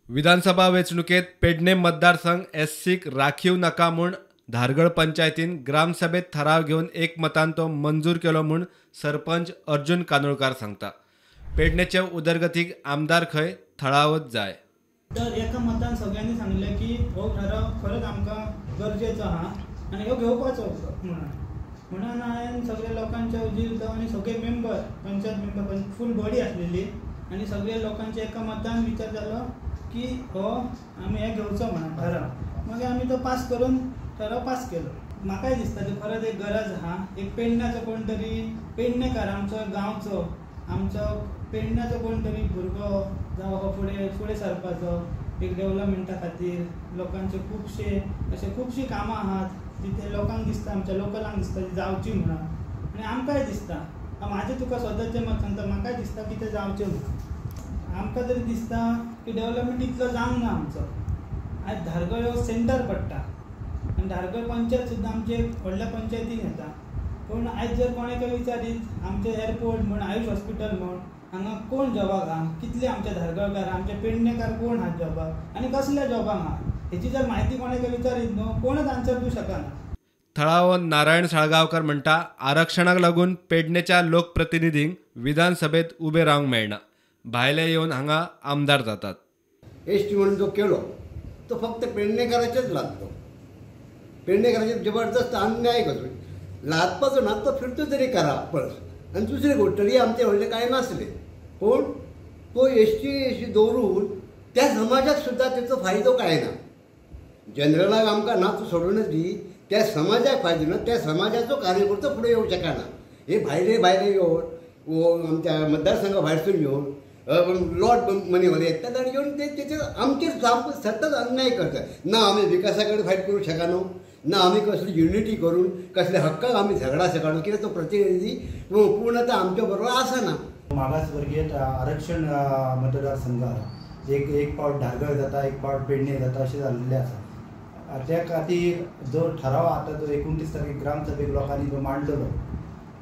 विधानसभा वेंचणुकेत पेडणे मतदारसंघ एससीक राखीव नाका म्हूण धारगळ पंचायतीन ग्रामसभेत थाराव घेवन एकमतान तो मंजूर केलो म्हूण सरपंच अर्जुन कानोळकार सांगता. पेडणेचे उदरगतीक आमदार खंय थळावत जाय. तर एका मतान सगळ्यांनी सांगलें की हो ठराव खरंच आमकां गरजेचो आहा आनी हो घेवपाचो म्हणून म्हणून हांवें सगळे लोकांच्या उजीर जावन सगळे member panchayat member full body आसलेली आनी सगळे लोकांच्या एका मतान विचार जालो की हो आमी हे घेवचो म्हणून ठराव. मागीर आमी तो पास करून ठराव पास केलो. म्हाकाय दिसता ती खरंच एक गरज आहा. एक पेडण्याचो कोण तरी पेडणेकार आमचो गांवचो आमचो पेडण्याचो कोण तरी भुरगो जावं हो फुडें फुडें सरपाचो एक डेवलपमेंटा खातीर लोकांचे खुबशे अशे खुबशीं कामां आहात जी लोकांक दिसता आमच्या लोकलांक दिसता ती जावची म्हणून आनी आमकांय दिसता. म्हाजें तुका स्वताचें मत सांगता, म्हाकाय दिसता की तें जावचें म्हणून. आमकां तरी दिसता की डेवलपमेंट इतलो जावंक ना आमचो. आयज धारगळ हो सेंटर पडटा आनी धारगळ पंचायत सुद्दां आमची एक व्हडल्या पंचायतीन येता. पूण आयज जर कोणाकय विचारीत आमचें एअरपोर्ट म्हण आयुष हॉस्पिटल म्हण हांगा कोण जॉबाक आहा, कितले आमचे धारगळकार आमचे पेडणेकार कोण आहात जॉबाक आनी कसल्या जॉबाक आहा हेची जर म्हायती कोणाकय विचारीत न्हू कोणच आन्सर दिवं शकना. थळावो नारायण साळगांवकर म्हणटा आरक्षणाक लागून पेडणेच्या लोकप्रतिनिधींक विधानसभेत उबे रावंक मेळना, भायले येवन हांगा आमदार जातात. एस टी म्हणून जो केलो तो फक्त पेडणेकाराचेच लादलो. पेडणेकाराचेर जबरदस्त अन्याय करतो, लादपाचो ना तो फिरतो तरी करा पळस. आनी दुसरी गोष्ट तरी आमचे व्हडले कांय नासले, पूण तो एस टी दवरून त्या समाजाक सुद्दां तेचो फायदो कांय ना. जनरलाक आमकां ना तो सोडूनच दी, त्या समाजाक फायदो ना, त्या समाजाचो कार्यकर्तो फुडें येवंक शकना. हे भायले भायले येवन आमच्या मतदारसंघा भायरसून येवन लॉट मनीवाले येतात आनी येवन ते तेचेर आमचेर सतत अन्याय करतात. ना आमी विकासा कडेन फायट करूंक शकना, ना आमी कसली युनिटी करून कसल्या हक्काक आमी झगडा शकना, कित्याक तो प्रतिनिधी पूर्णतः आमच्या बरोबर आसना. मागासवर्गीय आरक्षण मतदारसंघात एक एक पावट धारगळ जाता, एक पावट पेडणे जाता अशें जाल्लें आसा. त्या खातीर जो ठराव आतां जो 29 तारखेक ग्रामसभेक लोकांनी जो मांडलेलो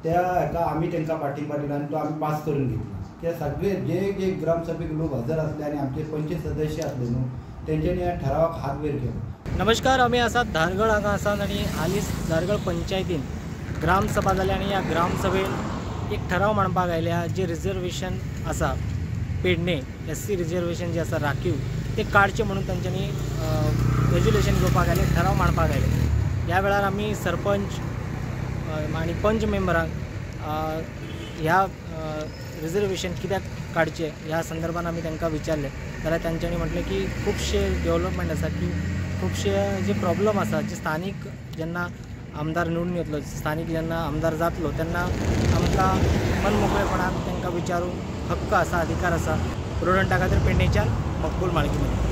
त्या हेका आमी तांकां पाठिंबा दिला आनी तो आमी पास करून घेतला. त्या सगळे जे जे ग्रामसभेक लोक हजर आसले आनी आमचे पंचायत सदस्य आसले न्हू तेंच्यांनी ह्या ठरावाक हात वयर केलो. नमस्कार, आमी आसात धारगळ हांगा आसात आनी हालींच धारगळ पंचायतीन ग्रामसभा जाली आनी ह्या ग्रामसभेन एक ठराव मांडपाक आयल्या जे रिजर्वेशन आसा पेडणे एस सी रिजर्वेशन जे आसा राखीव ते काडचें म्हणून तांच्यांनी रेज्युलेशन घेवपाक आयलें, ठराव मांडपाक आयले. ह्या वेळार आमी सरपंच आनी पंच मेंबरांक ह्या रिजर्वेशन कित्याक काडचें ह्या संदर्भान आमी तांकां विचारलें जाल्यार तांच्यांनी म्हटलें की खुबशे डेवलपमेंट आसा की खुबशे जे प्रॉब्लम आसा जे स्थानीक जेन्ना आमदार निवडून येतलो, स्थानीक जेन्ना आमदार जातलो तेन्ना आमकां मनमोकळेपणान तांकां विचारूंक हक्क आसा, अधिकार आसा. प्रुडंटा खातीर पेडणेच्यान मकबूल माळकी.